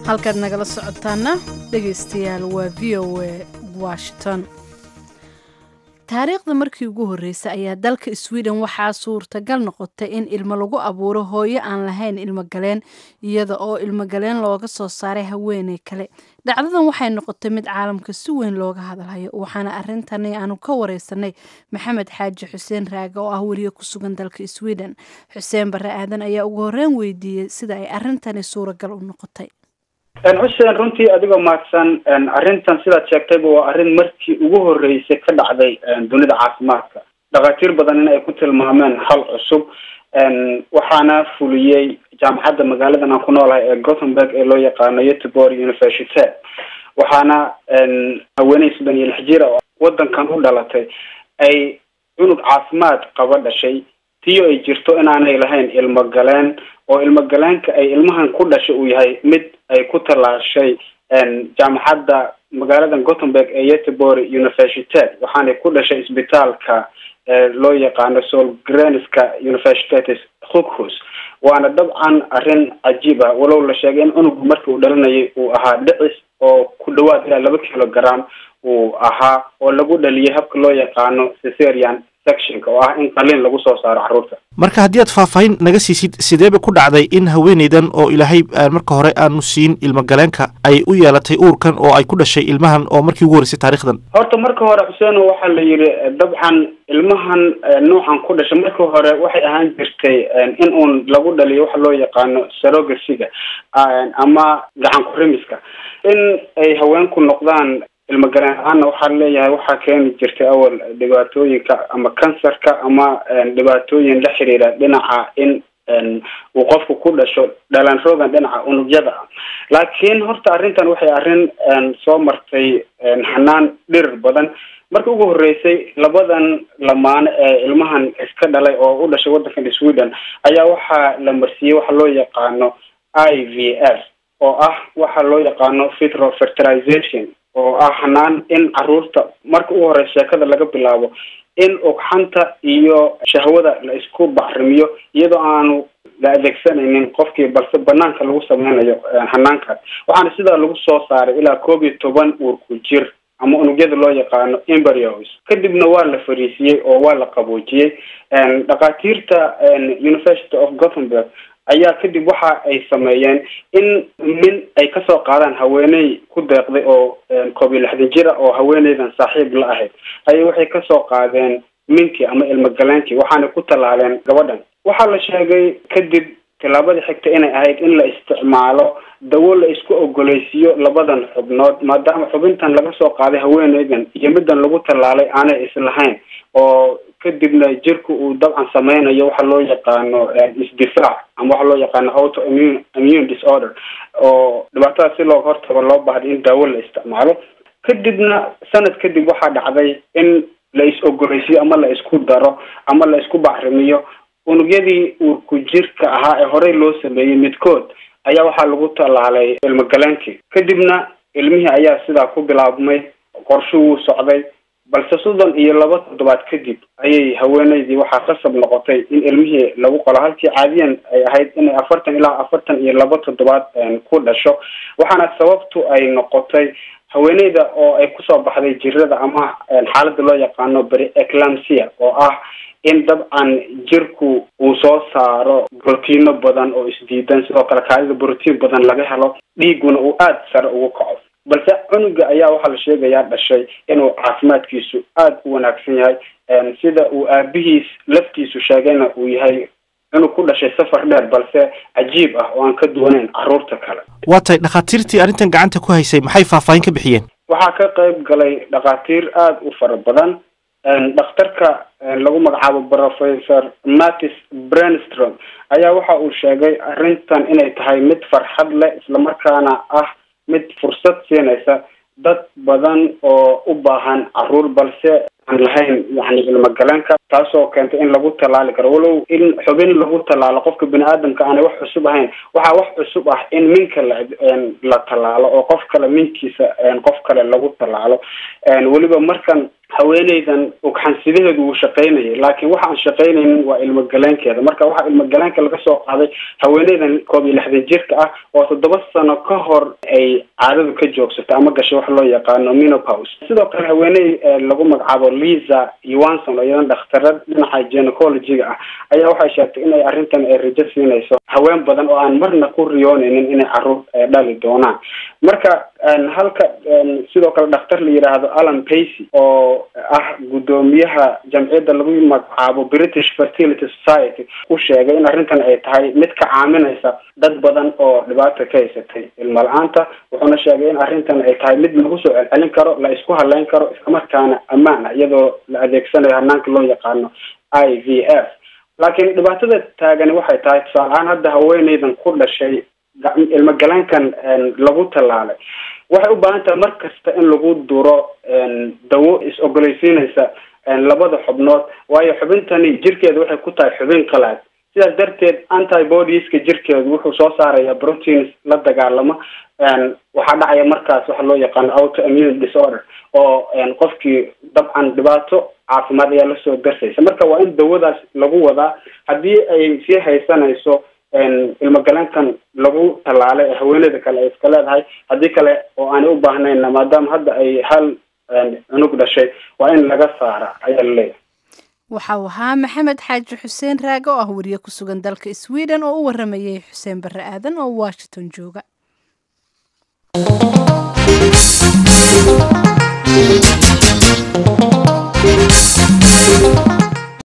Halkaad nagala socotaana, dhegaystayaal, waa VOA Washington. Taariikhda markii ugu horreysay ayaa dalka Sweden waxaa suurtagal noqotay in ilmo lagu abuuro hooyo aan lahayn ilmogaleen, iyada oo ilmogaleen looga soo saaray haweeney kale. Dhacdadan waxay noqotay mid caalamka si weyn looga hadalhayo, waxaana arrintani aanu ka wareysanay Maxamed Xaaji Xuseen Raage oo ah weriye ku sugan dalka Sweden. Xuseen Barre Aadan ayaa ugu horreyn weydiiyey sida ay arrintani suuragal u noqotay. Xuseen, runtii adigoo mahadsan, arrintan sidaad sheegtayba waa arrin markii ugu horreysay ka dhacday dunida caafimaadka, dhakhaatiir badan in ay ku tilmaameen hal cusub. Waxaana fuliyey jaamacadda magaaladan aan ku noolahay ee Gothenburg ee loo yaqaano Göteborg University, waxaana haweeney 36 jir oo wadankan u dhalatay ay cunug caafimaad qaba dhashay, tiyo ay jirto inaanay lahayn ilmo galeen, oo ilmo galeenka ay ilmahan ku dhashay uu yahay mid ay ku tallaashay jaamacadda magaaladan Gothenburg ee Göteborg University, waxaanay ku dhashay isbitaalka loo yaqaano Sahlgrenska Universitetssjukhus. Waana dabcan arrin cajiib ah, walow la sheegay in cunugu markii uu dhalinayay uu ahaa dhicis oo ku dhawaad ilaa 2 kilogram uu ahaa, oo lagu dhaliyay habka loo yaqaano cesarean sectionka, oo ah in qaliin lagu soo saaro carruurta. Marka haddii aad faahfaahin naga siisid, sideeba ku dhacday in haweeneydan oo Ilaahay marka hore aanu siin ilmogaleenka ay u yeelatay uurkan oo ay ku dhashay ilmahan oo markii ugu horreysay taarikhdan? Horta marka hore, Xuseen, waxaa la yidhi dabcan ilmahan noocan ku dhashay markii hore waxay ahaan jirtay in uun lagu dhaliyo waxa loo yaqaano surrogacyga ama gacan kurimiska. In ay haweenku noqdaan ilmogaleen la-aanna waxaa leeyahay waxaa keeni jirtay awal dhibaatooyinka ama kansarka ama dhibaatooyin la xiriira dhinaca in uu qofku ku dhasho dhalan rogan dhinaca unugyada ah. Laakiin horta arrintan waxay arrin soo martay xanaan dhirir badan. Markii ugu horreysay labadan lamaane ee ilmahan iska dhalay oo u dhashay waddankan Sweden ayaa waxaa la marsiiyey waxa loo yaqaano IVF, oo ah waxa loo yaqaano vitro fertilization, oo ah xanaan in caruurta marka ugu horeysa sheekada laga bilaabo in ugxanta iyo shahwada la isku bacrimiyo, iyadoo aanu la adeegsanaynin qofkii, balse banaanka lagu sameynayo xanaankaas. Waxaana sidaa lagu soo saaray ilaa 11 uurku jir ama unugyada loo yaqaano embryos. Kadibna waa la fariisiyey oo waa la qaboojiyey. Dhakhaatiirta University of Gothenburg ayaa kadib waxa ay sameeyeen in min ay kasoo qaadaan haweeney ku deeqday oo 61 jira oo haweeneydan saaxiib la ahayd ayay waxay kasoo qaadeen minkii ama ilmogaleenkii, waxaana ku tallaaleen gabadhan. Waxaa la sheegay kadib tillaabadii xigta inay ahayd in la isticmaalo dawo la isku ogoleysiiyo labadan xubnood, maadaama xubintan laga soo qaaday haweeneydan iyo middan lagu tallaalay aanay islahayn, oo kadibna jirku uu dabcan sameynayo waxa loo yaqaano isdifaac ama waxa loo yaqaano auto immune disorder, oo dhibaatada si looga hortago loo baahday in daawo la isticmaalo. Kadibna sanad kadib waxaa dhacday in la is ogoleysiyo ama la isku daro ama la isku bacrimiyo unugyadii uurku jirka ahaa ee horey loo sameeyey midkood ayaa waxaa lagu tallaalay ilmogaleenkii. Kadibna ilmihii ayaa sidaa ku bilaabmay, qorshu wuu socday, balse 32 toddobaad kadib ayay haweeneydii waxaa qasab noqotay in ilmihii lagu qalo, halkii caadiyan ay ahayd inay 40 ilaa 42 toddobaad ku dhasho. Waxaana sababtu ay noqotay haweeneyda oo ay kusoo baxday jirada ama xaaladda loo yaqaano pre-eclampsia, oo ah in dabcan jirku uu soo saaro brotiino badan oo isdiidan, sidoo kale kaadida brotiin badan laga helo, dhiiguna uu aada sare ugu kaco. Balse cunuga ayaa waxaa la sheegayaa dhashay inuu caafimaadkiisu aada u wanaagsan yahay, sida uu aabihiis laftiisu sheegayna uu yahay cunug ku dhashay safar dheer balse cajiib ah oo aan ka duwanayn caruurta kale. Waa tahay, dhakhaatiirtii arrintan gacanta ku haysay maxay faahfaahin ka bixiyeen? Waxaa ka qayb galay dhakhaatiir aada u fara badan. Dhakhtarka lagu magacaabo Professor Mattis Brenstrom ayaa waxa uu sheegay arrintan inay tahay mid farxad leh, islamarkaana ah mid fursad siinaysa dad badan oo u baahan caruur balse aan lahayn yani ilmogaleenka. taasoo keentay in lagu tallaali karo. Walow in xubin lagu tallaalo qofka bini aadamka aanay wax cusub ahayn, waxaa wax cusub ah in minka la tallaalo oo qof kale minkiisa qof kale lagu tallaalo. Weliba markan haweeneydan ugxansidaheedu wuu shaqaynayay, laakiin waxa aan shaqaynaynin waa ilmogaleenkeeda. Marka waxaa ilmogaleenka laga soo qaaday haweeneydan 61 jirka ah oo 7 sano ka hor ay caadadu ka joogsatay ama gashay wax loo yaqaano menopause. Sidoo kale haweeney lagu magacaabo Lisa Johansson oo iyadan dhakhtarad dhinaca gynecology-ga ah ayaa waxay sheegtay inay arrintan ay rajo siinayso haween badan oo aan marna ku riyoonaynin inay caruur dhali doonaan. Marka halka sidoo kale dhakhtar la yidhaahdo Alan Pacey oo ah guddoomiyaha jamciyadda lagu magacaabo British Fertility Society u sheegay in arrintan ay tahay mid ka caaminaysa dad badan oo dhibaata ka haysatay ilmo la-aanta. Wuxuuna sheegay in arrintan ay tahay mid lagu soo celcelin karo, la isku haleyn karo, islamarkaana ammaan ah, iyadoo la adeegsanayo hanaanka loo yaqaano IVF. Laakiin dhibaatada taagani waxay tahay, tusaale ahaan hadda haweeneydan ku dhashay ilmogaleenkan lagu tallaalay waxay u baahan tahay mar kasta in lagu duro dawo is-ogolaysiinaysa labada xubnood, waayo xubintani jirkeeda waxay ku tahay xubin qalaad. Sidaas darteed antibodieska jirkeedu wuxuu soo saaraya proteins la dagaalama. Waxaa dhacaya markaas waxa loo yaqaano autoimmune disorder oo qofkii dabcan dhibaato caafimaad ayaa lasoo darsaysa. Marka waa in dawadaas lagu wadaa haddii ay sii haysanayso ilmogaleenkan lagu tallaalay ee haweeneyda kale ay iska leedahay. Haddii kale oo aanay u baahnayna, maadaama hadda ay hal cunug dhashay, waa in laga saara ayaa laleeyahay. Waxa uu ahaa Maxamed Xaaji Xuseen Raage oo ah wariye ku sugan dalka Sweden oo u waramayay Xuseen Barre Aadan oo Washington jooga.